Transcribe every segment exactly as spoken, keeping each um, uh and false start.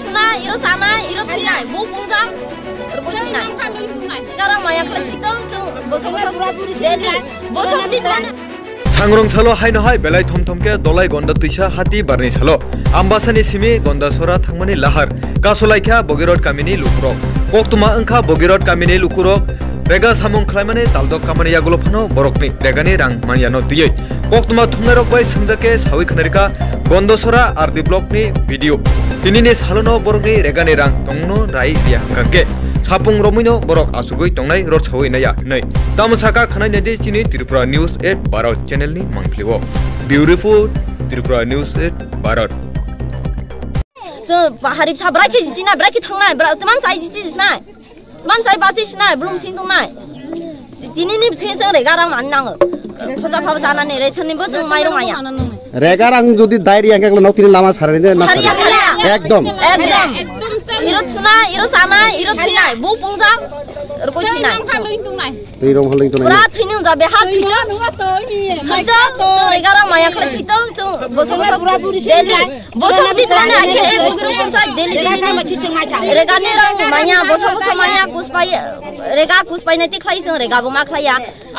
Thuna, iro chana, iro thwinai, bo pungjak, oro bo thwinai. Garang maya khlai thito, chwng bosong bosong daily, bosong di thwinai. Sangrong salo haino hai belai thom thom khe dolai Gonda twisa hati barni salo. Ambasani simi Gonda sora thangmani lahar. Kasolaikha Bogirot kamini lukurok. Koktwma wngkha Bogirot kamini lukurok. Rega samung khlaimani taldok kamani yagulo phano borokni regani rang manyano twiwi. Koktwma thumnairok bai swngjak khe sawi khwnarikha Gondosora R D block ni B D O. Tinini salono borokni regani rang tongno rai ya hwnkha khe sapung romwino borok asugwi tongnai rotsawi naiya hinwi. Tamo saka khwnai naidi chini Tripura News eight Bharat channel ni mangpili o. Bureau Report, Tripura News eight Bharat. So, harip sa brai khe jiti na, brai khe thang nai, bra-, teman sai jiti jiti nai. Teman sai basi sinai, brum sing tong nai. Tini ni bisi sing rega rang man nango. Khoja phaba jana ni, ration ni bo jung mai rong maya. Rega rang jodi dai ri ang khe nok tini lama sari de na sari. Sari ya, sari ya. Ekdom. Ekdom. Iro thuna, iro chana, iro thwinai, bo pungjak, oro koi thwinai. Twi rong haleng tong nai. Pura thwini unja be ha thwini. Thwito, rega rang maya khlai thwito, chung bosong bosong daily. Bosong di thwinai, akhe e bugro pungjak daily, daily. Rega ni rang maya, bosong bosong maya, kuspai, rega kuspai nai ti khlai chung, rega bo ma khlai ya.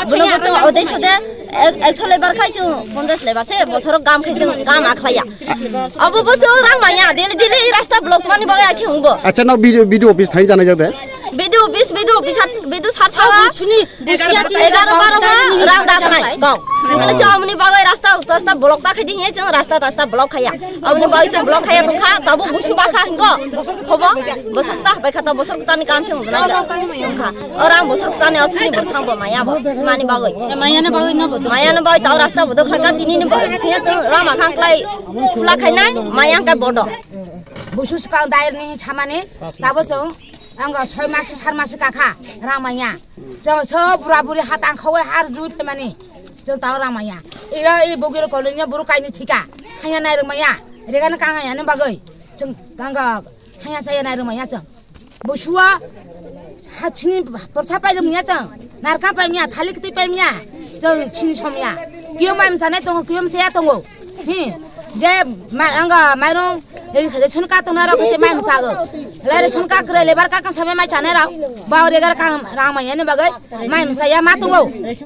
Bono bo chung odei sode, ek, ekso lebar khai chung, ponjas lebar se, bosoro gam khai chung, gam a khlai ya. Abo bo chung rang maya, daily, daily rasta block mani bagwi akhe hungbo. Acha, no B D O, B D O office thai jana jak de. B D O office, B D O office, B D O sar sawa. Suni, egaro baro ha, rang da khnai, kok. Wngkha se amoni bagwi rasta, rasta block ta khai di, chung rasta, rasta block khai ya. Amoni bagwi se block khai ya tongkha, tabuk busu ba kha hingko. Khobo, bosok ta bai kha ta, bosok ta ni kam se hungna. Wngkha. Orang bosok ta ni asli bo thang bo maya bo, mani bagwi. Maya na bagwi na bo. Maya na bagwi tau rasta bo dok kha ka tini ni bagwi. Se to rama thang klai, khula khai nai, maya ka bodo. Busu swkang dair ni chamani, tabo chwng, ang soi masi, sar masi kakha, rang manya. Chwng so bura buri hat ang khawi har jui phaimani, chwng tao rang manya. Iro i bugiro koloni buru kaini thika, hanya nai rang manya, regana kang hanya ni bagwi, chwng kang hanya saya nai rang manya chwng. Busua, ha chini portha pai rang manya chwng, narka pai manya, thalik twi pai manya, chwng chini somya. Kiyom mai msane tongo, kiyom saya tongo. Hi, je ma-, anga mairong, ri-, ration card tongna rok khe mai msago. Lai ration card kre lebar ka kan sabe mai chane rok. Ba ore gar kan rang mai ani bagai, mai msaya ma tongo.